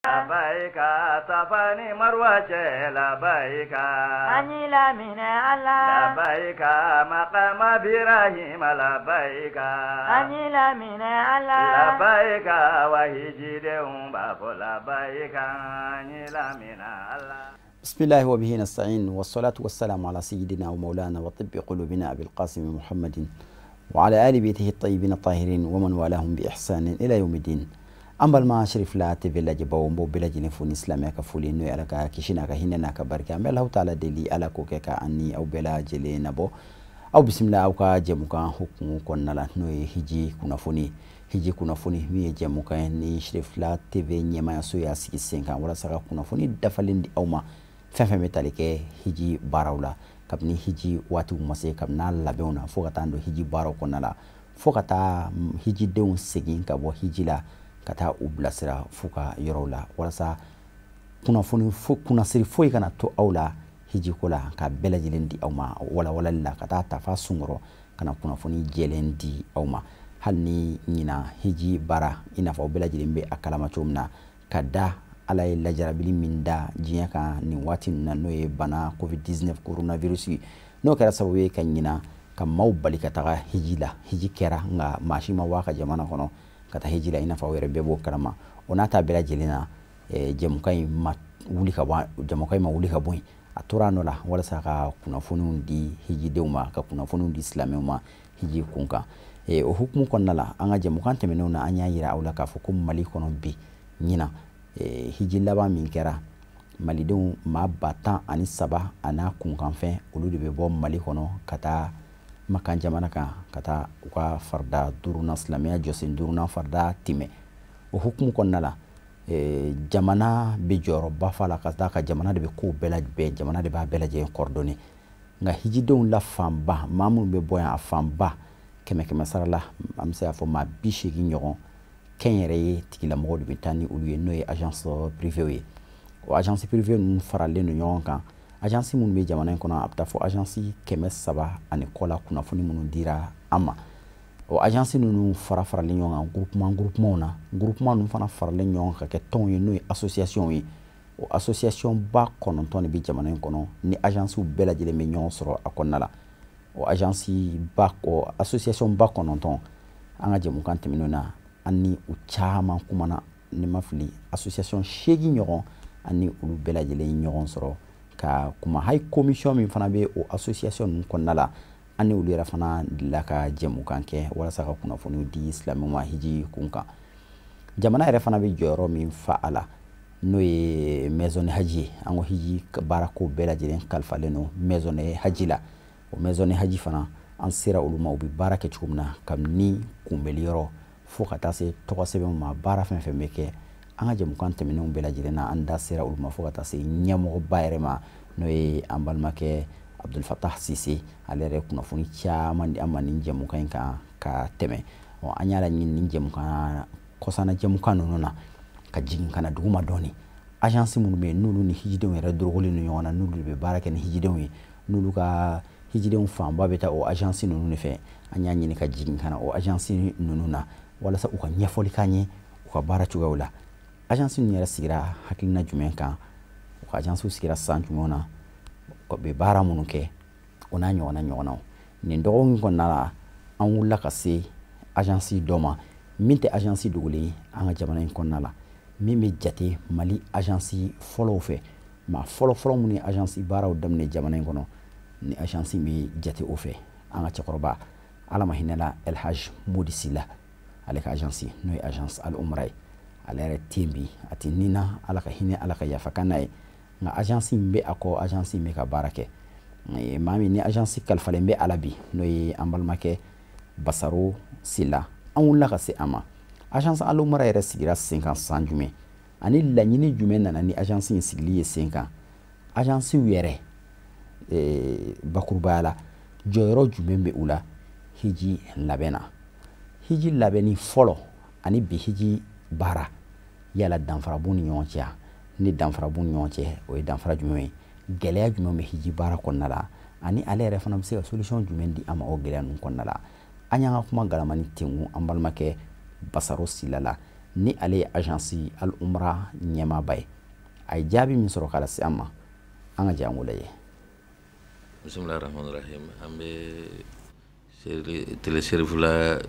Labayika Safa ni Marwa cɛ labayika. An y'i laminɛ Ala. Labayika maqama Birahima labayika. An y'i laminɛ Ala. Labayika wa hijidenw b'a fɔ labayika an y'i laminɛ Ala. بسم الله وبه نستعين والصلاة والسلام على سيدنا ومولانا وطب قلوبنا أبي القاسم محمد وعلى آل بيته الطيبين الطاهرين ومن والاهم بإحسان إلى يوم الدين. An balima Cherifla TV lajɛbaw, n b'o bɛɛ lajɛlen fo ni silamɛya ka foli, n'o ye Ala ka kisi n'a ka hinɛ n'a ka barika. An bɛ Alahu taala deli, Ala k'o kɛ ka an ni aw bɛɛ lajɛlen nabɔ. Aw bisimila aw ka jɛmukan hukumu kɔnɔna la, n'o ye hiji kunnafoni. Hiji kunnafoni min ye jɛmukan ye ni Cherifla TV ɲɛmayaso y'a sigi sen kan walasa ka kunnafoni dafalen di aw ma, fɛn fɛn bɛ tali kɛ hiji baaraw la, kabini hiji waatiw ma se, kabini a labɛnw na fo ka taa don hiji baaraw kɔnɔna la, fo ka taa hijidenw segin ka bɔ hiji la ka taa u bilasira f'u ka yɔrɔw la, walasa kunnafoni fo kunnasiri foyi kana to aw la hijiko la, ka bɛɛ lajɛlen di aw ma walawalali la, ka taa ta fa sunkɔrɔ ka na kunnafoni jɛlen di aw ma. Hali ni ɲina hiji baara, i n'a fɔ aw bɛɛ lajɛlen bɛ a kalama cogo min na, ka da Ala ye lajarabili min da diɲɛ kan nin waati ninnu na, n'o ye bana COVID-19 coronavirus ye, n'o kɛra sababu ye ka ɲina ka maaw bali ka taga hiji la. Hiji kɛra, nka maa si ma bɔ a ka jamana kɔnɔ ka taa hiji la, i n'a fɔ aw yɛrɛ bɛɛ b'o kalama. O n'a ta bɛɛ lajɛlen na, jɛmukan in ma wuli ka bɔ, jɛmukan in ma wuli ka bɔ yen, a tora a nɔ la walasa ka kunnafoniw di hijidenw ma, ka kunnafoniw di silamɛw ma hiji kun kan. O hukumu kɔnɔna la, an ka jɛmukan tɛmɛnenw na, an y'a yira aw la k'a fɔ ko Mali kɔnɔ bi ɲina, hiji laban min kɛra, malidenw maa 13,000 a n'a kunkanfɛn, olu de bɛ bɔ Mali kɔnɔ ka taa Makan jamana kan, ka taa u ka farida duurunan, silamɛya jɔsen duurunan farida timɛ. O hukumu kɔnɔna la, jamana bɛ jɔyɔrɔba fa la, ka taa ka jamana de bɛ kow bɛɛ labɛn, jamana de b'a bɛɛ lajɛlen coordonner. Nka hijidenw la fanba, maa minnu bɛ bɔ yan, a fanba kɛmɛ kɛmɛ sara la, an bɛ se k'a fɔ maa 80 ɲɔgɔn, kɛnyɛrɛye tigilamɔgɔw de bɛ taa ni olu ye, n'o ye agence privée ye. O agence privée ninnu faralen don ɲɔgɔn kan. Agence minnu bɛ jamana in kɔnɔ, a bɛ taa fɔ agence 300 ani kɔ la, kunnafoni minnu dira an ma. O agence ninnu fara faralen ɲɔgɔn kan groupement groupement na, groupement ninnu fana faralen ɲɔgɔn kan ka kɛ tɔnw ye, n'o ye association ye. O association ba 9 de bɛ jamana in kɔnɔ, ni agences bɛɛ lajɛlen bɛ ɲɔgɔn sɔrɔ a kɔnɔna la. O agence ba, o association ba 9, an ka jɛmukan tɛmɛnenw na, an ni u caman kumana, ni ma fili association 8 ɲɔgɔn, an ni olu bɛɛ lajɛlen ɲɔgɔn sɔrɔ ka kuma. Hali commission min fana bɛ o association ninnu kɔnɔna la, an ni olu yɛrɛ fana delila ka jɛmukan kɛ walasa ka kunnafoniw di silamɛw ma hiji kun kan. Jamana yɛrɛ fana bɛ jɔyɔrɔ min fa a la, n'o ye maison de haji ye. An ko hiji baarako bɛɛ lajɛlen kalifalen don maison de haji la. O maison de haji fana, an sera olu ma, u bɛ baara kɛ cogo min na, kabini kunbɛli yɔrɔ fo ka taa se tɔgɔ sɛbɛnw ma, baara fɛn fɛn bɛ kɛ, an ka jɛmukan tɛmɛnenw bɛɛ lajɛlen na, an da sera olu ma, fo ka taa se ɲɛmɔgɔba yɛrɛ ma, n'o ye an balimakɛ Abdul Fatah Sise. Ale yɛrɛ kunnafoni caman di an ma nin jɛmukan in kan ka tɛmɛ. An y'a laɲini nin jɛmukan kɔsana jɛmukan ninnu na ka jigin ka na duguma dɔɔni. Agence minnu bɛ yen, n'olu ni hijidenw yɛrɛ dorogolen don ɲɔgɔn na, n'olu de bɛ baara kɛ ni hijidenw ye, n'olu ka hijidenw fanba bɛ taa o agence ninnu de fɛ, an y'a ɲini ka jigin ka na o agence ninnu na walasa u ka ɲɛfɔli k'an ye u ka baara cogoyaw la. Agence ninnu yɛrɛ sigira hakilina jumɛn kan, u ka agence sigira san jumɛn na, u bɛ baara minnu kɛ, o n'a ɲɔgɔnna ɲɔgɔnnaw. Nin dɔgɔkun kɔnɔna la, an wulila ka se agence dɔ ma min tɛ agence dogolen ye an ka jamana in kɔnɔna la, min bɛ jate Mali agence fɔlɔw fɛ, maa fɔlɔ fɔlɔ minnu ye agence baaraw daminɛ jamana in kɔnɔ, ni agence bɛ jate o fɛ. An ka cɛkɔrɔba, Ala ma hinɛ la, El Hadj Modi Sila, ale ka agence, n'o ye agence Al Umra ye, ale yɛrɛ tɛ yen bi, a tɛ nin na, Ala ka hinɛ, Ala ka yafa kan n'a ye. Nka agence in bɛ a kɔ, agence in bɛ ka baara kɛ. Maa min ni agence kalifalen bɛ a la bi, n'o ye an balimakɛ Basaro Sila, an wulila ka se a ma. Agence Al Umra yɛrɛ sigira sen kan san jumɛn, ani laɲini jumɛn nana ni agence in sigili ye sen kan? Agence yɛrɛ, bakurubaya la, jɔyɔrɔ jumɛn bɛ u la hiji labɛn na? Hiji labɛnni fɔlɔ ani bi hiji baara, yala danfara b'u ni ɲɔgɔn cɛ? Ni danfara b'u ni ɲɔgɔn cɛ, o ye danfara jumɛn ye? Gɛlɛya jumɛn bɛ hiji baara kɔnɔna la, ani ale yɛrɛ fana bɛ se ka solution jumɛn di an ma o gɛlɛya ninnu kɔnɔna la? An y'an ka kuma galamani tengu an balimakɛ Basaro Sila la. Ni ale ye agence Al Umra ɲɛmaaba ye, a ye jaabi min sɔrɔ k'a lase an ma, an ka jɛ an k'o lajɛ. Bisimilahi rahmani rahim. An bɛ Télé Cherifla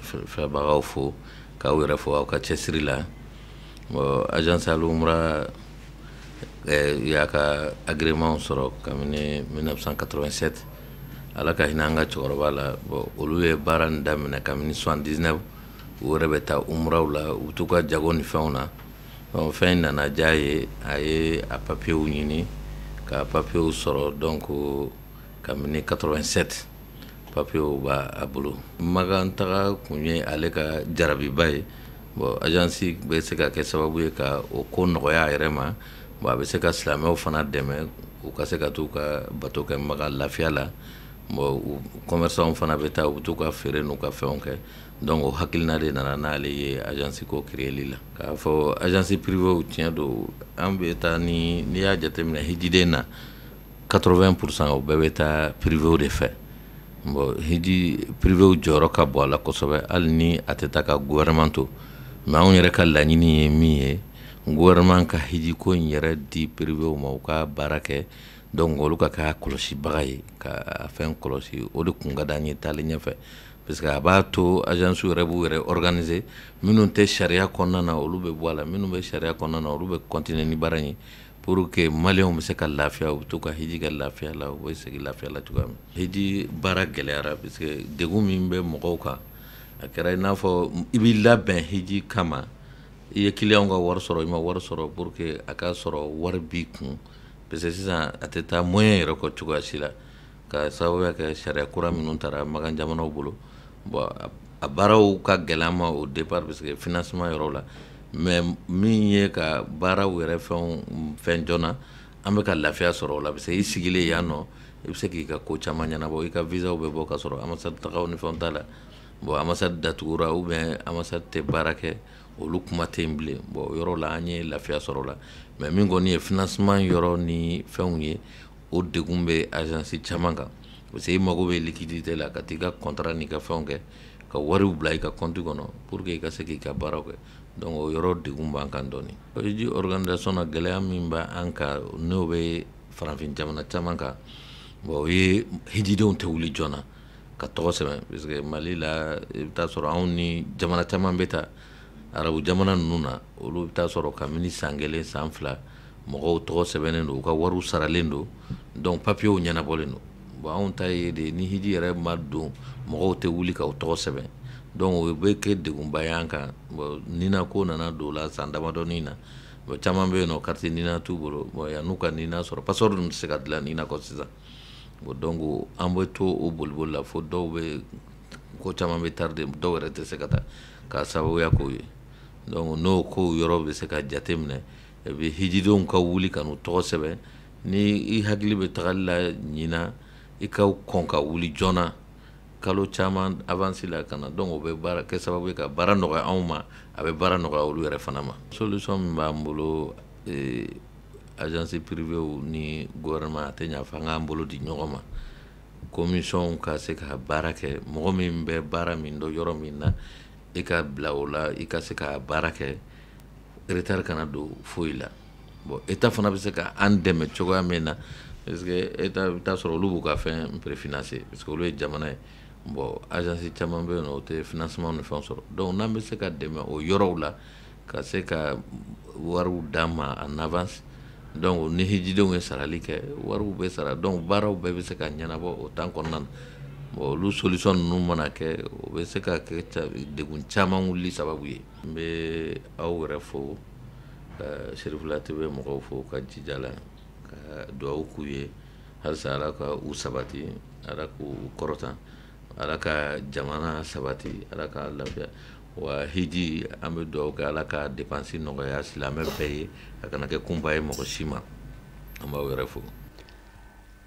filɛbagaw fo, k'aw yɛrɛ fo aw ka cɛsiri la. Bon, agence Al Umra y'a ka agrément sɔrɔ kabini 1987, Ala ka hinɛ an ka cɛkɔrɔba la. Bon, olu ye baara nin daminɛ kabini 79. U yɛrɛ bɛ taa umraw la, u bɛ t'u ka jago ni fɛnw na. Donc fɛn in nana diya ye, a ye a papiyew ɲini ka papiyew sɔrɔ. Donc kabini 87, papiyew b'a a bolo. Makan taga kun ye ale ka jarabiba ye. Bon, agence bɛ se ka kɛ sababu ye ka o ko nɔgɔya a yɛrɛ ma. Bon, a bɛ se ka silamɛw fana dɛmɛ, u ka se ka t'u ka bato kɛ Makan lafiya la. Bon, commerçant fana bɛ taa, u bɛ t'u ka feere n'u ka fɛnw kɛ. Donc o hakilina de nana n'ale ye agence ko créer la. K'a fɔ agence privée, tiɲɛ don, an bɛ taa ni, n'i y'a jateminɛ, hijiden na 80 %, o bɛɛ bɛ taa privé de fɛ. Bon, hiji privé jɔyɔrɔ ka bon a la kosɛbɛ, hali ni a tɛ taa ka gouvernement to. Mais anw yɛrɛ ka laɲini ye min ye, gouvernement ka hiji ko in yɛrɛ di privé ma, u ka baara kɛ. Donc olu ka kɛ kɔlɔsibaga ye, ka fɛn kɔlɔsi, o de kun ka d'an ye taalen ɲɛfɛ, parce que a b'a to agence yɛrɛ b'u yɛrɛ organiser. Minnu tɛ sariya kɔnɔna na, olu bɛ bɔ a la. Minnu bɛ sariya kɔnɔna na, olu bɛ continuer ni baara in ye, pour que maliyɛnw bɛ se ka lafiya, u bɛ t'u ka hiji kɛ lafiya la, u bɛ segin lafiya la cogoya min. Hiji baara gɛlɛyara, parce que degun min bɛ mɔgɔw kan, a kɛra i n'a fɔ i b'i labɛn hiji kama, i ye client ka wari sɔrɔ, i ma wari sɔrɔ, pour que a ka sɔrɔ wari b'i kun, parce que sisan a tɛ taa moyen yɛrɛ kɔ cogoya si la, ka sababuya kɛ sariya kura minnu taara Makan jamanaw bolo. Bon, a baaraw ka gɛlɛn an ma au départ, parce que financement yɔrɔ la. Mais min ye ka baaraw yɛrɛ fɛnw fɛn joona, an bɛ ka lafiya sɔrɔ o la, parce que i sigilen yan nɔ, i bɛ se k'i ka ko caman ɲɛnabɔ. I ka visaw bɛ bɔ ka sɔrɔ ambassade tagaw ni fɛnw t'a la. Bon, ambassade datugura ou bien ambassade tɛ baara kɛ, olu kuma tɛ yen bilen. Bon, o yɔrɔ la, an ye lafiya sɔrɔ o la. Mais min kɔni ye financement yɔrɔ ni fɛnw ye, o degun bɛ agence caman kan, parce que i mago bɛ liquidité la ka t'i ka contrat n'i ka fɛnw kɛ, ka wariw bila i ka compte kɔnɔ pour que i ka se k'i ka baaraw kɛ. Donc o yɔrɔ degun b'an kan dɔɔni. Hiji organisation na, gɛlɛya min b'an kan, n'o bɛ farafin jamana caman kan, bon, o ye hijidenw tɛ wuli joona ka tɔgɔ sɛbɛn, parce que Mali la, i bɛ taa sɔrɔ anw ni jamana caman bɛ taa arabu jamana ninnu na, olu bɛ taa sɔrɔ kabini san 1, san 2, mɔgɔw tɔgɔ sɛbɛnnen don, u ka wariw saralen don, donc papiyew ɲɛnabɔlen don. Bon, anw ta ye de, ni hiji yɛrɛ ma don, mɔgɔw tɛ wuli k'aw tɔgɔ sɛbɛn. Donc o bɛ kɛ degunba ye an kan. Bon, nina ko nana don o la san damadɔnin na. Bon, caman bɛ yen nɔ, carte nina t'u bolo. Bon, yan'u ka nina sɔrɔ, passeport dun tɛ se ka dilan nina kɔ sisan. Bon, donc an bɛ to o boliboli la fo dɔw bɛ ko caman bɛ tarder, dɔw yɛrɛ tɛ se ka taa k'a sababuya k'o ye. Donc n'o kow yɔrɔ bɛ se ka jate minɛ, et puis hijidenw ka wuli ka n'u tɔgɔ sɛbɛn. Ni i hakili bɛ tagali la ɲina, i ka kɔn ka wuli joona kalo caman avance la ka na. Donc o bɛ baara kɛ sababu ye ka baara nɔgɔya anw ma, a bɛ baara nɔgɔya olu yɛrɛ fana ma. Solution min b'an bolo, agence privée ni gouvernement, a tɛ ɲa f'an k'an bolo di ɲɔgɔn ma, commission ka se ka baara kɛ. Mɔgɔ min bɛ baara min dɔn yɔrɔ min na, i ka bila o la, i ka se ka baara kɛ, retard kana don foyi la. Bon, état fana bɛ se ka an dɛmɛ cogoya min na, parce que état bɛ taa sɔrɔ olu b'u ka fɛn préfinancer, parce que olu ye jamana ye. Bon, agence caman bɛ yen nɔ, o tɛ financement ni fɛnw sɔrɔ. Donc n'an bɛ se ka dɛmɛ o yɔrɔw la, ka se ka wariw d'an ma en avance, donc ni hijidenw ye sarali kɛ, wariw bɛ sara, donc baaraw bɛɛ bɛ se ka ɲɛnabɔ o temps kɔnɔna na. Bon, olu solution ninnu mana kɛ, o bɛ se ka kɛ degun caman wuli sababu ye. N bɛ aw yɛrɛ fo, ka Cherifla TV mɔgɔw fo ka jija la, ka dugawu k'u ye halisa, Ala ka u sabati, Ala k'u kɔrɔta, Ala ka jamana sabati, Ala ka lafiya. Wa hiji, an bɛ dugawu kɛ, Ala ka dépense nɔgɔya silamɛ bɛɛ ye, a kana kɛ kunba ye mɔgɔ si ma. An b'aw yɛrɛ fo.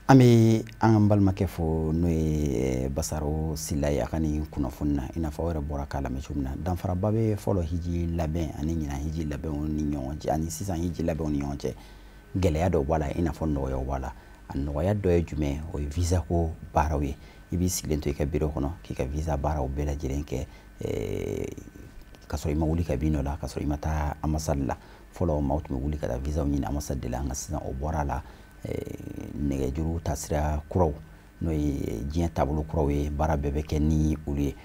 An bɛ an ka balimakɛ fo, n'o ye Basaro Sila ye, a ka nin kunnafoni na. I n'a fɔ aw yɛrɛ bɔra k'a lamɛn cogo min na, danfaraba bɛ fɔlɔ hiji labɛn ani ɲinan hiji labɛnw ni ɲɔgɔn cɛ, ani sisan hiji labɛnw ni ɲɔgɔn cɛ. Gɛlɛya dɔw b'a la i n'a fɔ nɔgɔyaw b'a la. A nɔgɔya dɔ ye jumɛn? O ye visa ko baaraw ye. I b'i sigilen to i ka bureau kɔnɔ k'i ka visa baaraw bɛɛ lajɛlen kɛ. Ka sɔrɔ i ma wuli ka bin dɔ la, ka sɔrɔ i ma taa ambassade la. Fɔlɔ maaw tun bɛ wuli ka taa visaw ɲini ambassade de la, nka sisan o bɔra a la. Nɛgɛjuru taasira kuraw, n'o ye diɲɛ taabolo kuraw ye, baara bɛɛ bɛ kɛ ni olu ye.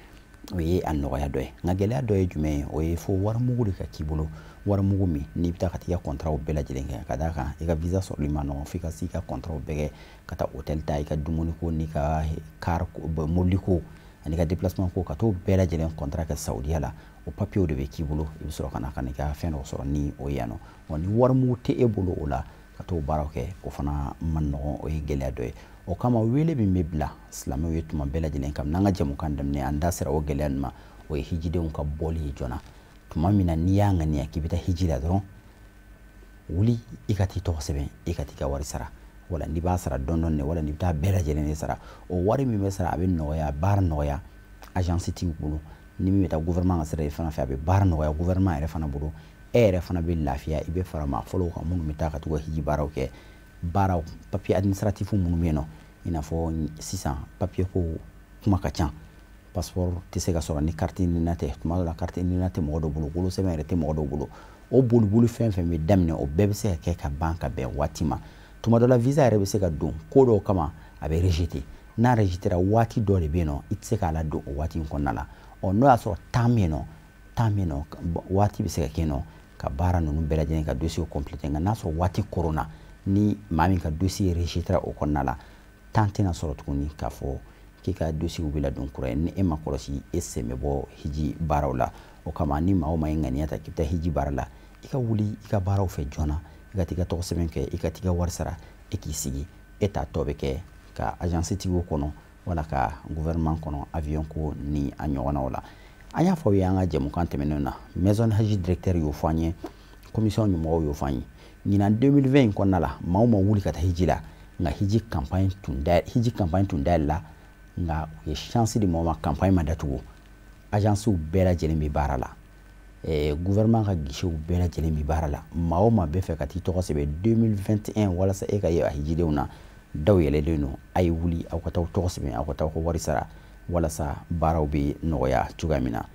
O ye a nɔgɔya dɔ ye. Nka gɛlɛya dɔ ye jumɛn ye? O ye fo warimugu de ka k'i bolo, warimugu min n'i bɛ taa ka t'i ka contrat bɛɛ lajɛlen kɛ. Ka d'a kan i ka visa sɔrɔli ma nɔgɔn, f'i ka s'i ka contrat bɛɛ kɛ, ka taa hôtel ta, i ka dumuni ko n'i ka car mobili ko ani ka déplacement ko, ka t'o bɛɛ lajɛlen contrat kɛ Saudiya la. O papier de bɛ k'i bolo, i bɛ sɔrɔ ka na ka n'i ka fɛn dɔ sɔrɔ ni o ye yan nɔ. Wa ni warimugu tɛ e bolo o la, ka t'o baaraw kɛ, o fana man nɔgɔn, o ye gɛlɛya dɔ ye. O kama wele min bɛ bila silamɛw ye tuma bɛɛ lajɛlen, kabini n'an ka jɛmukan daminɛ an da sera o gɛlɛya nin ma, o ye hijidenw ka bɔli ye joona. Tuma min na n'i y'a ŋaniya k'i bɛ taa hiji la dɔrɔn, wuli i ka t'i tɔgɔ sɛbɛn, i ka t'i ka wari sara. Wala n'i b'a sara dɔɔni dɔɔni, wala n'i bɛ taa bɛɛ lajɛlen de sara, o wari min bɛ sara a bɛ nɔgɔya, baara nɔgɔya agence tigiw bolo. Ni min bɛ taa gouvernement ka sira de fana fɛ, a bɛ baara nɔgɔya gouvernement yɛrɛ fana bolo. E yɛrɛ fana bɛ lafiya, i bɛ fara maa fɔlɔw kan minnu bɛ taa ka t'u ka hiji baaraw kɛ. Baaraw papier administratif minnu bɛ yen nɔ, i n'a fɔ sisan papier ko kuma ka ca, passeport tɛ se ka sɔrɔ ni carte NINA tɛ. Tuma dɔ la carte NINA tɛ mɔgɔ dɔw bolo, wolosɛbɛn yɛrɛ tɛ mɔgɔ dɔw bolo. O boliboli fɛn fɛn bɛ daminɛ, o bɛɛ bɛ se ka kɛ ka ban ka bɛn waati ma. Tuma dɔ la visa yɛrɛ bɛ se ka don ko dɔw kama, a bɛ rejeter. N'a rejetera, waati dɔ de bɛ yen nɔ i tɛ se k'a ladon o waati in kɔnɔna la. Ɔ n'o y'a sɔrɔ temps bɛ yen nɔ, temps bɛ yen nɔ, waati bɛ se ka kɛ yen nɔ ka baara ninnu bɛɛ lajɛlen ka dossier compléter. Nka n'a sɔrɔ waati koronna, ni maa min ka dossier rejetera o kɔnɔna la, temps tɛna sɔrɔ tuguni k'a fɔ k'i ka dossier bɛ ladon kura ye. Ni e ma kɔlɔsi, e sen bɛ bɔ hiji baaraw la. O kama ni maa o maa ye ŋaniya ta k'i bɛ taa hiji baara la, i ka wuli i ka baaraw fɛ joona, i ka t'i ka tɔgɔ sɛbɛn kɛ, i ka t'i ka wari sara, e k'i sigi, e t'a tɔ bɛ kɛ ka agence tigiw kɔnɔ wala ka gouvernement kɔnɔ avion ko ni a ɲɔgɔnnaw la. An y'a fɔ aw ye an ka jɛmukan tɛmɛnenw na, maison hajj directeur y'o fɔ an ye, commission ɲɛmɔgɔw y'o fɔ an ye. Ɲinan 2020 in kɔnɔna la, maaw ma wuli ka taa hiji la, nka hiji campagne tun dayɛlɛla, nka u ye chance di mɔgɔ ma, campagne ma datugu. Agencew bɛɛ lajɛlen bɛ baara la, gouvernement ka guichetw bɛɛ lajɛlen bɛ baara la. Maa o maa bɛ fɛ ka t'i tɔgɔ sɛbɛn 2021 walasa e ka ye a hijidenw na, daw yɛlɛlen don. A ye wuli aw ka taa tɔgɔ sɛbɛn, aw ka taa aw ka wari sara walasa baaraw bɛ nɔgɔya cogoya min na.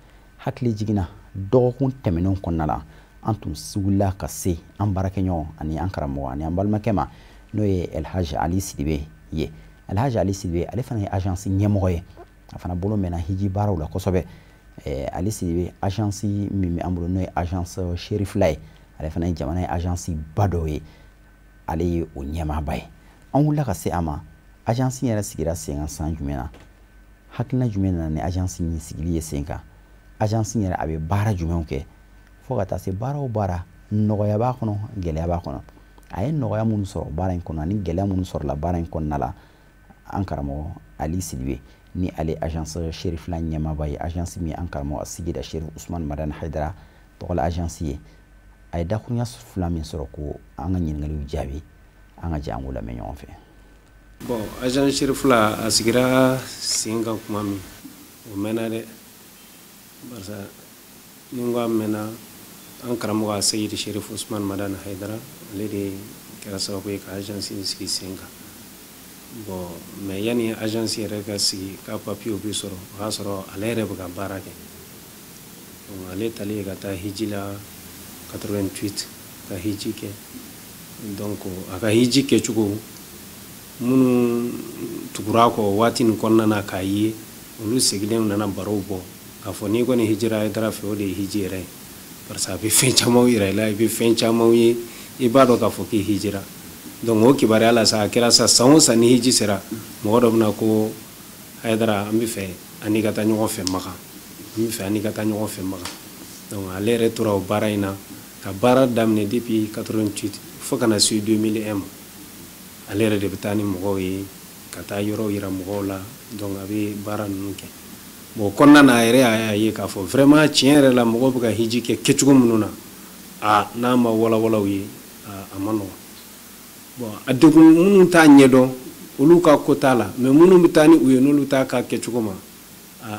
Hakili jiginna dɔgɔkun tɛmɛnenw kɔnɔna la, an tun wulila ka se an baarakɛɲɔgɔn ani an karamɔgɔ ani an balimakɛ ma, n'o ye Elhaji Ali Sidibe ye. Elhaji Ali Sidibe, ale fana ye agence ɲɛmɔgɔ ye, a fana bolo mɛnna hiji baaraw la kosɛbɛ. Ali Sidibe, agence min bɛ an bolo n'o ye agence Cherifla ye, ale fana ye jamana ye agence ba dɔ ye, ale ye o ɲɛmaaba ye. An wulila ka se a ma. Agence yɛrɛ sigira sen kan san jumɛn na? Hakilina jumɛn nana ni agence in sigili ye sen kan? Agence yɛrɛ a bɛ baara jumɛnw kɛ? Fo ka taa se baara o baara, nɔgɔya b'a kɔnɔ, gɛlɛya b'a kɔnɔ. A ye nɔgɔya minnu sɔrɔ baara in kɔnɔ ani gɛlɛya minnu sɔrɔla baara in kɔnɔna la, an karamɔgɔ Ali Sidibe, ni ale agence Cherifla ɲɛmaaba ye, agence min an karamɔgɔ Sigida Cherif Usman Madani Haidara tɔgɔla agence ye, a ye dakurunya fila min sɔrɔ ko an ka ɲininkaliw jaabi, an ka jɛ an k'o lamɛn ɲɔgɔn fɛ. Bon, agence Cherifla a sigira sen kan kuma min, o mɛnna dɛ, barisa ni n ko a mɛnna, an karamɔgɔ Seyidi Cherif Usman Madani Haidara, ale de kɛra sababu ye ka agence in sigi sen kan. Bon, mais yanni agence yɛrɛ ka sigi k'a papier bɛ sɔrɔ, o y'a sɔrɔ ale yɛrɛ bɛ ka baara kɛ. Donc ale talen ka taa hiji la 88 ka hiji kɛ. Donc a ka hiji kɛcogo, minnu tugura kɔ waati nin kɔnɔna na k'a ye, olu seginnen nana barow bɔ k'a fɔ n'i kɔni hijira Haidara fɛ, o de ye hiji yɛrɛ ye, parce que a bɛ fɛn camanw yira i la, i bɛ fɛn camanw ye, i b'a dɔn k'a fɔ k'i hijira. Donc o kibaruya la sa, a kɛra sa san o san ni hiji sera, mɔgɔ dɔ bɛna ko Haidara, an bɛ fɛ ani ka taa ɲɔgɔn fɛ Makan, an bɛ fɛ ani ka taa ɲɔgɔn fɛ Makan. Donc ale yɛrɛ tora o baara in na ka baara daminɛ depuis 88 fo ka na se 2001 ma. Ale yɛrɛ de bɛ taa ni mɔgɔw ye ka taa yɔrɔw yira mɔgɔw la. Donc a bɛ baara ninnu kɛ. Bon, o kɔnɔna na a yɛrɛ y'a ye k'a fɔ vraiment tiɲɛ yɛrɛ la mɔgɔw bɛ ka hiji kɛ kɛcogo minnu na, a n'a ma walawala u ye, a ma nɔgɔn. Bon, a degun minnu t'a ɲɛdɔn, olu ka ko t'a la, mais minnu bɛ taa ni u ye n'olu t'a ka kɛcogo ma,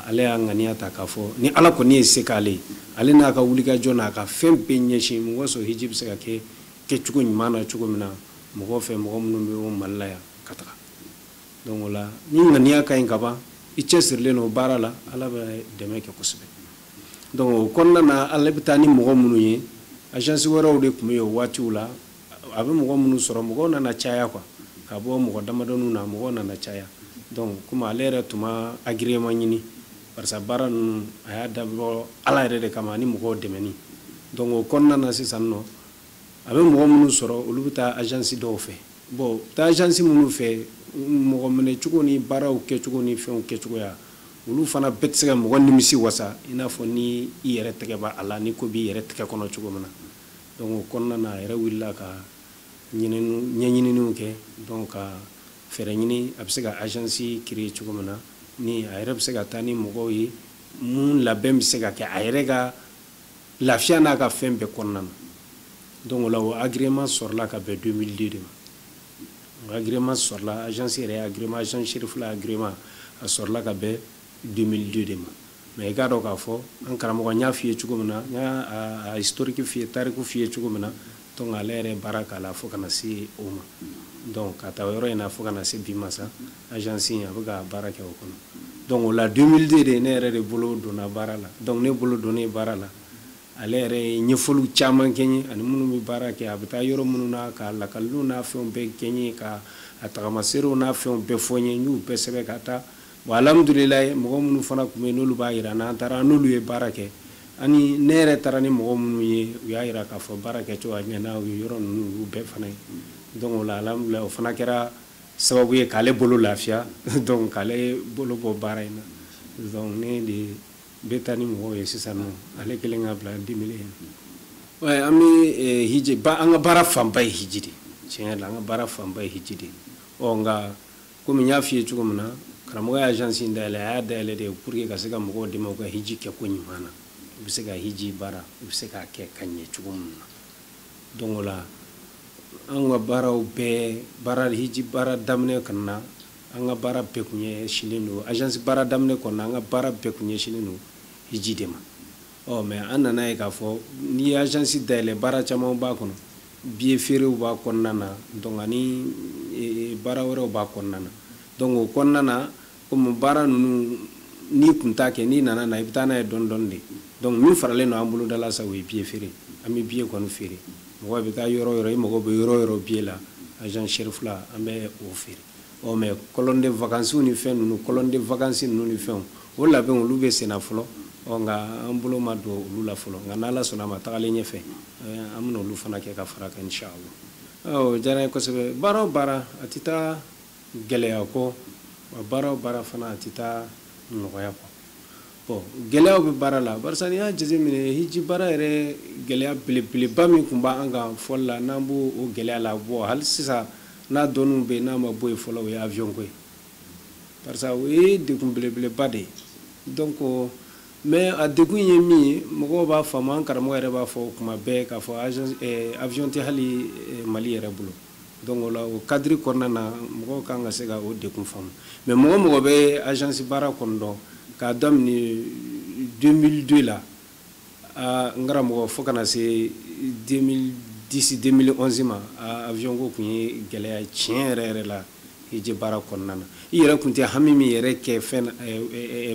ale y'a ŋaniya ta k'a fɔ ni Ala kɔni ye se k'ale ye, ale n'a ka wulikajɔ n'a ka fɛn bɛɛ ɲɛsin mɔgɔ sɔrɔ hiji bɛ se ka kɛ kɛcogo ɲuman na cogo min na mɔgɔw fɛ, mɔgɔ minnu bɛ o Mali la yan ka taga. Donc o la ni ŋaniya ka ɲi ka ban, i cɛsirilen don baara la, Ala bɛ dɛmɛ kɛ kosɛbɛ. Donc o kɔnɔna na, ale bɛ taa ni mɔgɔ minnu ye, agence wɛrɛw de tun bɛ yen o waatiw la. A bɛ mɔgɔ minnu sɔrɔ, mɔgɔw nana caya quoi, ka bɔ mɔgɔ damadɔninw na, mɔgɔw nana caya. Donc komi ale yɛrɛ tun ma agrément ɲini, barisa baara ninnu a y'a dabɔ Ala yɛrɛ de kama ani mɔgɔw dɛmɛni. Donc o kɔnɔna na sisan nɔ, a bɛ mɔgɔ minnu sɔrɔ, olu bɛ taa agence dɔw fɛ. Bon, taa agence minnu fɛ, mɔgɔ minɛcogo ni baaraw kɛcogo ni fɛnw kɛcogoya, olu fana bɛɛ tɛ se ka mɔgɔ nimisi wasa i n'a fɔ ni i yɛrɛ tɛgɛ b'a la, ni ko b'i yɛrɛ tɛgɛ kɔnɔ cogo min na. Donc o kɔnɔna na, a yɛrɛ wulila ka ɲɛɲininiw kɛ, donc ka fɛɛrɛ ɲini a bɛ se ka agence créer cogo min na, ni a yɛrɛ bɛ se ka taa ni mɔgɔw ye, mun labɛn bɛ se ka kɛ a yɛrɛ ka lafiya n'a ka fɛn bɛɛ kɔnɔna na. Donc o la, o agrément sɔrɔla ka bɛn 2002 de ma. O agrément sɔrɔla, agence yɛrɛ agrément, agence Cherifla agrément, a sɔrɔla ka bɛn 2002 de ma. Mais i k'a dɔn k'a fɔ an karamɔgɔ, n y'a f'i ye cogo min na, n y'a a historique f'i ye, tariku f'i ye cogo min na. Donc ale yɛrɛ baara k'a la fo ka na se o ma. Donc ka taa o yɔrɔ in na fo ka na se bi ma sa, agence in a bɛ ka baara kɛ o kɔnɔ. Donc o la, 2002 de, ne yɛrɛ de bolo donna baara la. Donc ne bolo donnen baara la, ale yɛrɛ ye ɲɛfɔliw caman kɛ n ye, ani minnu bɛ baara kɛ, a bɛ taa yɔrɔ minnu na, ka lakaliw n'a fɛnw bɛɛ kɛ n ye, ka a tagamaserew n'a fɛnw bɛɛ fɔ n ye. N y'u bɛɛ sɛbɛn ka taa. Bon, alhamdulilayi, mɔgɔ minnu fana tun bɛ yen, n'olu b'a yira n'an taara n'olu ye baara kɛ, ani ne yɛrɛ taara ni mɔgɔ minnu ye, u y'a yira k'a fɔ baara kɛcogo a ɲɛna, u ye yɔrɔ ninnu, u y'u bɛɛ fana ye. Donc o la, alhamdulilayi, o fana kɛra sababu ye k'ale bolo lafiya, donc k'ale bolo bɔ baara in na. Donc ne de bɛ taa ni mɔgɔw ye sisan nɔ, ale kelen ka bila 2000. Ouais, an bɛ hiji ba, an ka baara fanba ye hiji de. Tiɲɛ yɛrɛ la, an ka baara fanba ye hiji de. Ɔ nka komi n y'a f'i ye cogo min na, karamɔgɔ ye agence in dayɛlɛ, a y'a dayɛlɛ de pour que ka se ka mɔgɔw dɛmɛ u ka hiji kɛ ko ɲuman na, u bɛ se ka hiji baara, u bɛ se k'a kɛ ka ɲɛ cogo min na. Donc o la, an ka baaraw bɛɛ, baara hiji baara daminɛ ka na, an ka baara bɛɛ kun ɲɛsinnen don, agence baara daminɛ kɔnɔ, an ka baara bɛɛ kun ɲɛsinnen don hiji de ma. Ɔ mais an nana ye k'a fɔ n'i ye agence dayɛlɛ, baara caman b'a kɔnɔ, billet feerew b'a kɔnɔna na, donc ani baara wɛrɛw b'a kɔnɔna na. Donc o kɔnɔna na, komi baara ninnu n'i kun t'a kɛ, n'i nana na, i bɛ taa n'a ye dɔɔni dɔɔni de. Donc min faralen don an bolo da la sa, o ye billet feere. An bɛ billet kɔni feere. Mɔgɔ bɛ taa yɔrɔ o yɔrɔ, i mago bɛ yɔrɔ o yɔrɔ billet la, agence Cherifla, an bɛ o feere. Ɔ mais colonne de vacances ni fɛn ninnu, colonne de vacances ninnu ni fɛnw, o labɛn olu bɛ senna fɔlɔ. Ɔ nka an bolo ma don olu la fɔlɔ. Nka n'Ala sɔnna a ma, tagalen ɲɛfɛ, an bɛna olu fana kɛ ka fara kan, inshallah. O diyara n ye kosɛbɛ. Baara o baara, a tɛ taa gɛlɛya kɔ, wa baara o baara fana, a tɛ taa nɔgɔya kɔ. Bon, gɛlɛyaw bɛ baara la, barisa n'i y'a jateminɛ, hiji baara yɛrɛ gɛlɛya belebeleba min tun b'an kan fɔli la, n'an b'o o gɛlɛya la bɔ hali sisan, n'a dɔnniw bɛ yen, n'a ma bɔ yen fɔlɔ, o ye avion ko ye, barisa o ye degun belebeleba de ye. Donc mais a degun ye min ye, mɔgɔw b'a faamu, an karamɔgɔ yɛrɛ b'a fɔ kuma bɛɛ k'a fɔ agence avion tɛ hali Mali yɛrɛ bolo. Donc o la, o cadre kɔnɔna na, mɔgɔw kan ka se ka o degun faamu. Mais mɔgɔ mɔgɔ bɛ agence baara kɔni dɔn, k'a daminɛ 2002 la, a n karamɔgɔ, fo ka na se 2010, 2011 ma, avion ko tun ye gɛlɛya tiɲɛ yɛrɛ yɛrɛ la hiji baara kɔnɔna na. I yɛrɛ tun tɛ hami min yɛrɛ kɛ fɛn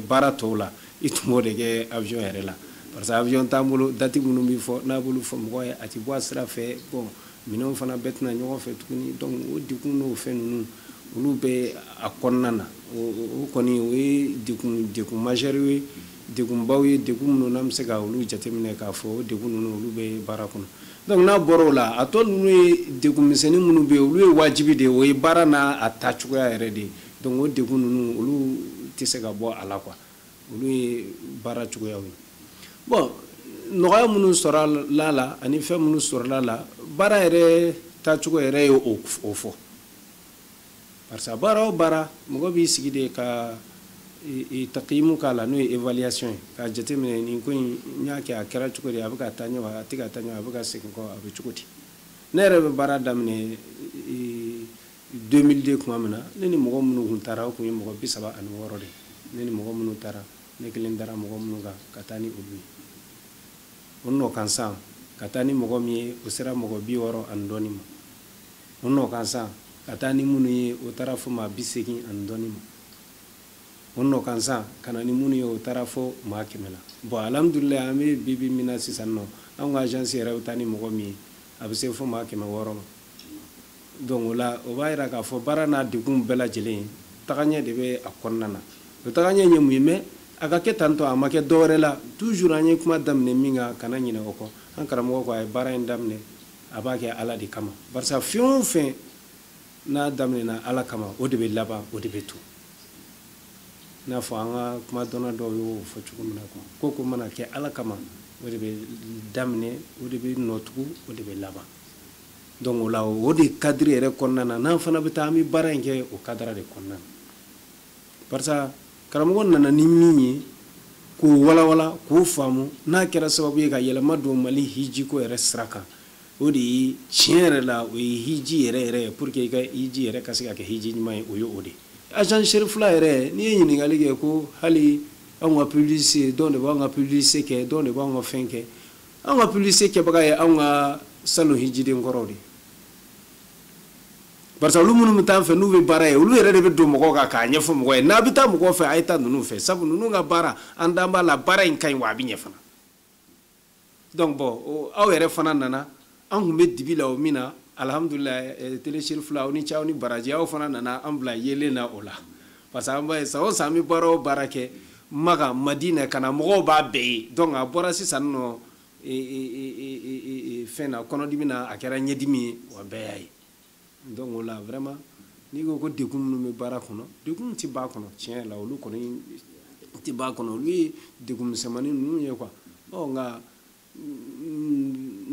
baara tɔw la, i tun b'o de kɛ avion yɛrɛ la, parce que avion t'an bolo. Date minnu bɛ fɔ, n'a b'olu fɔ mɔgɔ ye, a tɛ bɔ a sira fɛ. Bon, minɛnw fana bɛɛ tɛna ɲɔgɔn fɛ tuguni. Donc o degun n'o fɛn ninnu, olu bɛ a kɔnɔna na. O kɔni, o ye degun majeur ye, degunbaw ye, degun minnu n'an bɛ se ka olu jateminɛ k'a fɔ o degun ninnu, olu bɛ baara kɔnɔ. Donc n'a bɔra o la, a tɔ ninnu ye degun misɛnnin minnu bɛ yen, olu ye wajibi de ye, o ye baara n'a a taacogoya yɛrɛ de ye. Donc o degun ninnu, olu tɛ se ka bɔ a la quoi, olu ye baara cogoyaw ye. Bon, nɔgɔya minnu sɔrɔla la ani fɛn minnu sɔrɔla la, baara yɛrɛ taacogo yɛrɛ ye o fɔ, parce que baara o baara, mɔgɔ b'i sigi de ka takimu k'a la, n'o ye évaluation ye, k'a jateminɛ nin ko in, n y'a kɛ, a kɛra cogo di, a bɛ ka taa ɲɛ wa, a tɛ ka taa ɲɛ, a bɛ ka segin kɔ, a bɛ cogo di. Ne yɛrɛ bɛ baara daminɛ 2002 tuma min na, ne ni mɔgɔ minnu tun taara, o tun ye mɔgɔ 36 de ye. Ne ni mɔgɔ minnu taara, ne kelen dara mɔgɔ minnu kan ka taa ni olu ye, o nɔ kan san ka taa ni mɔgɔ min ye, o sera mɔgɔ 60 ani dɔɔni ma. O nɔ kan san ka taa ni minnu ye, o taara fo maa 80 ani dɔɔni ma. O nɔ kan san ka na ni minnu ye, o taara fo maa 100 la. Bon, alhamdulilayi, an bɛ bi bi min na sisan nɔ, anw ka agence yɛrɛ bɛ taa ni mɔgɔ min ye, a bɛ se fo maa 600 ma. Donc o la, o b'a yira k'a fɔ baara n'a degun bɛɛ lajɛlen, tagaɲɛ de bɛ a kɔnɔna na. O tagaɲɛ ye mun ye? Mais a ka kɛ tantɔ, a ma kɛ dɔwɛrɛ la. Toujours an ye kuma daminɛ min kan, kana ɲinɛ o kɔ. An karamɔgɔ ko a ye baara in daminɛ, a b'a kɛ Ala de kama, barisa fɛn o fɛn n'a daminɛna Ala kama, o de bɛ laban, o de bɛ to. I n'a fɔ an ka kuma dɔnna dɔw y'o fɔ cogo min na, quoi, ko mana kɛ Ala kama, o de bɛ daminɛ, o de bɛ nɔtugu, o de bɛ laban. Donc o la, o de cadre yɛrɛ kɔnɔna na, n'an fana bɛ taa, an bɛ baara in kɛ o cadre de kɔnɔna na, barisa karamɔgɔ nana ni min ye k'o walawala, k'o faamu, n'a kɛra sababu ye ka yɛlɛma don Mali hijiko yɛrɛ sira kan, o de ye tiɲɛ yɛrɛ la, o ye hiji yɛrɛ yɛrɛ ye. Pour que i ka hiji yɛrɛ ka se ka kɛ hiji ɲuman ye, o ye o de ye. Agence Cherifla yɛrɛ, n'i ye ɲininkali kɛ ko hali anw ka publicité, dɔw de b'anw ka publicité kɛ, dɔw de b'anw ka fɛn kɛ. Anw ka publicité kɛbaga ye anw ka salon hijiden kɔrɔw de ye, barisa olu minnu bɛ taa an fɛ, n'u bɛ baara ye, olu yɛrɛ de bɛ don mɔgɔw kan k'a ɲɛfɔ mɔgɔw ye. N'a bɛ taa mɔgɔw fɛ, a ye taa ninnu fɛ, sabu ninnu ka baara, an dan b'a la, baara in ka ɲi wa a bɛ ɲɛ fana. Donc bon, aw yɛrɛ fana nana, an tun bɛ dibi la o min na, alhamdulilayi, télé Cherifla, aw ni ce, aw ni baraji, aw fana nana an bila yelen na o la, parce que an b'a ye san o san, an bɛ baara o baara kɛ Maka, Madina, ka na, mɔgɔw b'a bɛɛ ye. Donc a bɔra sisan nɔ fɛn na, kɔnɔdimi na, a kɛra ɲɛdimi ye wa, bɛɛ y'a ye. Donc o la, vraiment, n'i ko ko degun minnu bɛ baara kɔnɔ, degun tɛ b'a kɔnɔ tiɲɛ yɛrɛ la, olu kɔni tɛ b'a kɔnɔ, olu ye degun misɛnmanin ninnu ye, quoi. Ɔ nka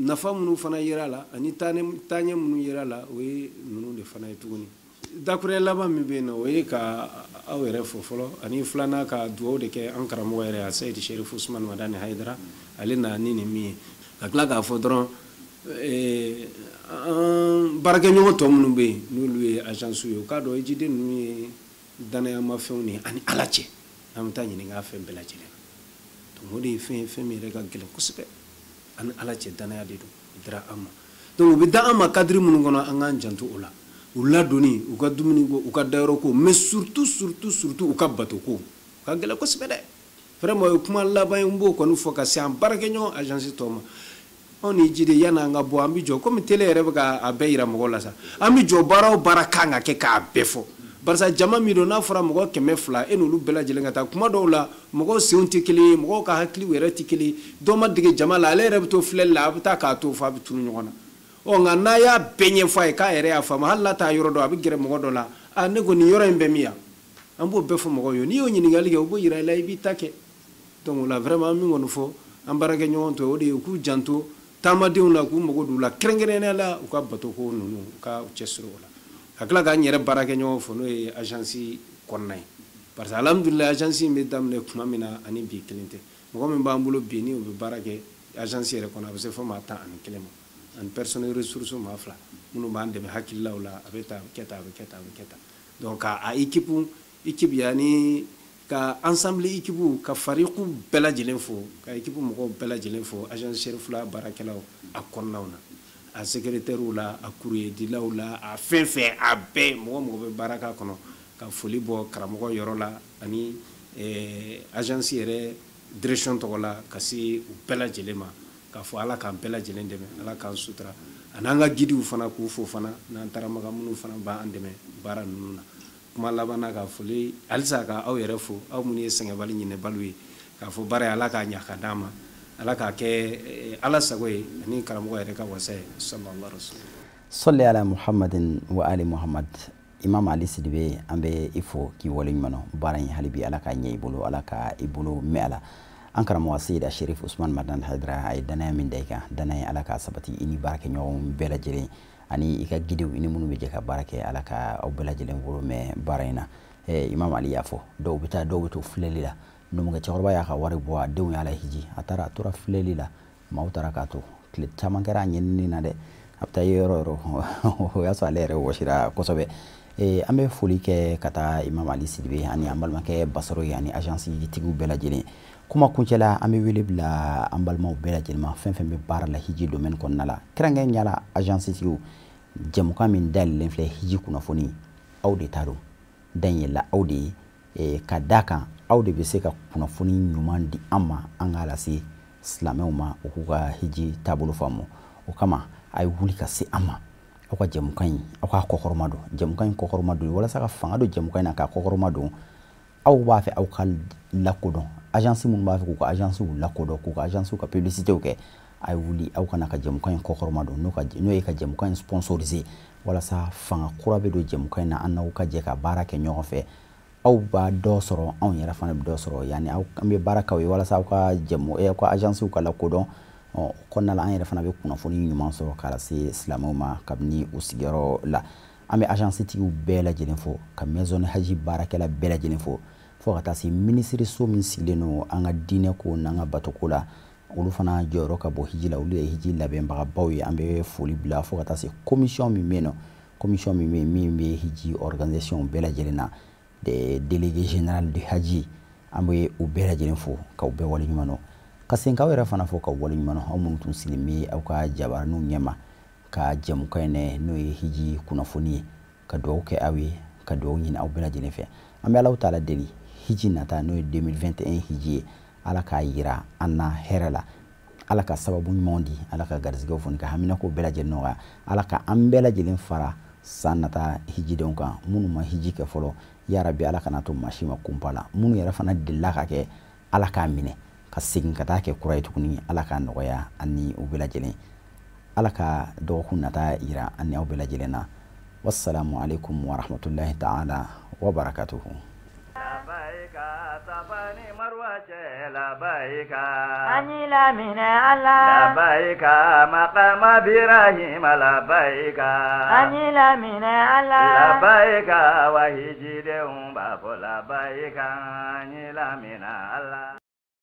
nafa minnu fana yera la, ani taaɲɛ minnu yera la, o ye ninnu de fana ye tuguni. Dakuruɲɛ laban min bɛ yen nɔ, o ye ka aw yɛrɛ fo fɔlɔ, ani filanan, ka dugawu de kɛ an karamɔgɔ yɛrɛ, a Seyidi Serifu Usumani Madani Hayidara, ale na ni nin min ye, ka tila k'a fɔ dɔrɔn, an baarakɛɲɔgɔn tɔ minnu bɛ yen, n'olu ye agence ye, u k'a dɔn hijiden ninnu ye danayamafɛnw de ye ani Ala cɛ, n'an bɛ taa ɲininka fɛn bɛɛ lajɛlen na. Donc o de ye fɛn ye, fɛn min yɛrɛ ka gɛlɛn kosɛbɛ, ani Ala cɛ danaya de don, o dira an ma. Donc u bɛ da an ma cadre minnu kɔnɔ, an k'an janto o la, u ladonni, u ka dumuni ko, u ka dayɔrɔ ko, mais surtout, surtout, surtout, u ka bato ko, o ka gɛlɛn kosɛbɛ dɛ. Vraiment, o ye kuma laban ye n b'o kɔni fɔ ka se an baarakɛɲɔgɔn agence tɔw ma. Anw ni jiden, yanni an ka bɔ, an bɛ jɔ komi télé yɛrɛ bɛ ka a bɛɛ yira mɔgɔw la sa, an bɛ jɔ baara o baara kan ka kɛ k'a bɛɛ fɔ, barisa jama min don, n'a fɔra mɔgɔ 200, e n'olu bɛɛ lajɛlen ka taa, kuma dɔw la mɔgɔw senw tɛ kelen ye, mɔgɔw ka hakiliw yɛrɛ tɛ kelen ye, dɔ ma dege jama la, ale yɛrɛ bɛ to filɛli la, a bɛ taa k'a to fo a bɛ tunu ɲɔgɔn na. Ɔ nka n'a y'a bɛɛ ɲɛfɔ a ye k'a yɛrɛ y'a faamu, hali n'a t'a yɔrɔ dɔn, a bɛ gɛrɛ mɔgɔ dɔ la, a ne ko nin yɔrɔ in bɛ min yan, an b'o bɛɛ fɔ mɔgɔw ye. N'i y'o ɲininkali kɛ, u b'o yira i la, i b'i ta kɛ. Donc o la, vraiment, an min kɔni fɔ an baarakɛɲɔgɔn tɔ, o de ye u k'u janto taamadenw na, k'u mago don u la, kɛrɛnkɛrɛnnenya la u ka bato ko ninnu, u ka cɛsiri o la. Ka tila k'an yɛrɛ baarakɛɲɔgɔn fɔ, n'o ye agence kɔnɔna ye, parce que alhamdulilayi, agence in bɛ daminɛ tuma min na ani bi kelen tɛ. Mɔgɔ min b'an bolo bi, ni o bɛ baara kɛ agence yɛrɛ kɔnɔ, a bɛ se fo maa 11 ma, ani personnel ressource maa 2 minnu b'an dɛmɛ hakililaw la, a bɛ tan, a bɛ kɛ tan, a bɛ kɛ tan, a bɛ kɛ tan. Donc ka a équipe yanni ka ensemble équipe ka fariku bɛɛ lajɛlen fo, ka équipe mɔgɔw bɛɛ lajɛlen fo, agence Cherifla baarakɛlaw a kɔnɔnaw na, a secrétaire la, a courrier dilaw la, a fɛn fɛn, a bɛɛ, mɔgɔ mɔgɔ bɛ baara k'a kɔnɔ, ka foli bɔ karamɔgɔ yɔrɔ la ani agence yɛrɛ direction tɔgɔ la, ka se u bɛɛ lajɛlen ma, k'a fɔ Ala k'an bɛɛ lajɛlen dɛmɛ, Ala k'an sutura, ani an ka guidew fana, k'u fo fana, n'an taara Maka, minnu fana b'an dɛmɛ baara ninnu na. Kuma laban na, ka foli halisa ka aw yɛrɛ fo, aw minnu ye sɛgɛnbali ɲinɛbaliw ye, k'a fɔ baara ye, Ala k'a ɲa ka d'an ma, Ala k'a kɛ Ala sago ye ani karamɔgɔ yɛrɛ ka wasa ye, sallallahu alaihi wasallam. Salli ala Muhammadin wa ali Muhammad. Imam Ali Sidibe, an bɛ i fo k'i waleɲuman dɔn. Baara in, hali bi, Ala k'a ɲɛ i bolo, Ala ka i bolo mɛn a la. An karamɔgɔ Seyida Sherif Usman Madan Haidara, a ye danaya min da i kan, danaya, Ala k'a sabati i ni baarakɛɲɔgɔnw bɛɛ lajɛlen, ani i ka guidew, i ni minnu bɛ jɛ ka baara kɛ, Ala ka aw bɛɛ lajɛlen bolo mɛn baara in na. Imam Ali y'a fɔ, dɔw bɛ taa, dɔw bɛ to filɛli la. Numukɛ cɛkɔrɔba y'a ka wari bɔ, a denw y'a lahiji, a taara, a tora filɛli la, maaw taara k'a to. Tile caman kɛra a ɲinini na dɛ, a bɛ taa ye yɔrɔ o yɔrɔ, o y'a sɔrɔ ale yɛrɛ wɔsira kosɛbɛ. An bɛ foli kɛ ka taa Imam Ali Sidibe ani an balimakɛ Basaro ye, ani agence tigiw bɛɛ lajɛlen. Kuma kuncɛ la, an bɛ wele bila an balimaw bɛɛ lajɛlen ma, fɛn fɛn bɛ baara la hiji domaine kɔnɔna la, kɛrɛnkɛrɛnnenya la agence tigiw. Jɛmukan min dayɛlɛlen filɛ, hiji kunnafoni, aw de ta don, da in yɛlɛla aw de ye. Ka d'a kan aw de bɛ se ka kunnafoni ɲuman di an ma, an k'a lase silamɛw ma, u k'u ka hiji taabolo faamu. O kama a ye wuli ka se an ma, aw ka jɛmukan in aw k'a kɔkɔrɔma don, jɛmukan in kɔkɔrɔma don walasa ka fanga don jɛmukan in na k'a kɔkɔrɔma don. Aw b'a fɛ aw ka lakodɔn, agence minnu b'a fɛ k'u ka agencew lakodɔn, k'u ka agencew ka publicitéw kɛ, a ye wuli aw kana ka jɛmukan in kɔkɔrɔma don, n'o ye ka jɛmukan in sponsoriser walasa fanga kura bɛ don jɛmukan in na, an n'aw ka jɛ ka baara kɛ ɲɔgɔn fɛ. Aw b'a dɔ sɔrɔ, anw yɛrɛ fana bɛ dɔ sɔrɔ, yanni aw an bɛ baara k'aw ye walasa aw ka jɛmu aw ka agencew ka lakodɔn. O kɔnɔna la an yɛrɛ fana bɛ kunnafoni ɲuman sɔrɔ k'a lase silamɛw ma kabini u sigiyɔrɔ la. An bɛ agence tigiw bɛɛ lajɛlen fo, ka maison haji baarakɛla bɛɛ lajɛlen fo, fo ka taa se minisiriso min sigilen don an ka diinɛ ko n'an ka batoko la, olu fana jɔyɔrɔ ka bon hiji la, olu ye hiji labɛnbagabaw ye. An bɛ foli bila fo ka taa se commission min bɛ yen nɔ, commission min bɛ yen min bɛ hiji organisation bɛɛ lajɛlen na, des délégués général du haji, an bɛ u bɛɛ lajɛlen fo k'aw bɛɛ waleɲuman dɔn, ka segin k'aw yɛrɛ fana fo k'aw waleɲuman dɔn, aw minnu tun sigilen bɛ aw ka jabaraninw ɲɛma ka jɛmukan in n'o ye hiji kunnafoni ye, ka dugawu kɛ aw ye, ka dugawu ɲini aw bɛɛ lajɛlen fɛ. An bɛ Alahu taala deli hiji nata n'o ye 2021 hiji ye, Ala k'a yira an na hɛrɛ la, Ala ka sababu ɲumanw di, Ala ka garijɛgɛw foni, ka haminako bɛɛ lajɛlen nɔgɔya, Ala ka an bɛɛ lajɛlen fara san nata hijidenw kan, minnu ma hiji kɛ fɔlɔ, yarabi Ala kana to maa si ma kunpa la, minnu yɛrɛ fana delila ka kɛ, Ala k'a minɛ ka segin ka taa kɛ kura ye tuguni, Ala k'a nɔgɔya an ni u bɛɛ lajɛlen. Ala ka dɔgɔkun nata yira an ni aw bɛɛ lajɛlen na. Wassalamu alaikum wa rahmatullahi ta'ala wa barakatuhu. Anila mina Allah, Labbaika maqama Ibrahim, labbaika Anila mina Allah, labbaika wa hijidenw b'a fɔ labbaika anila mina Allah.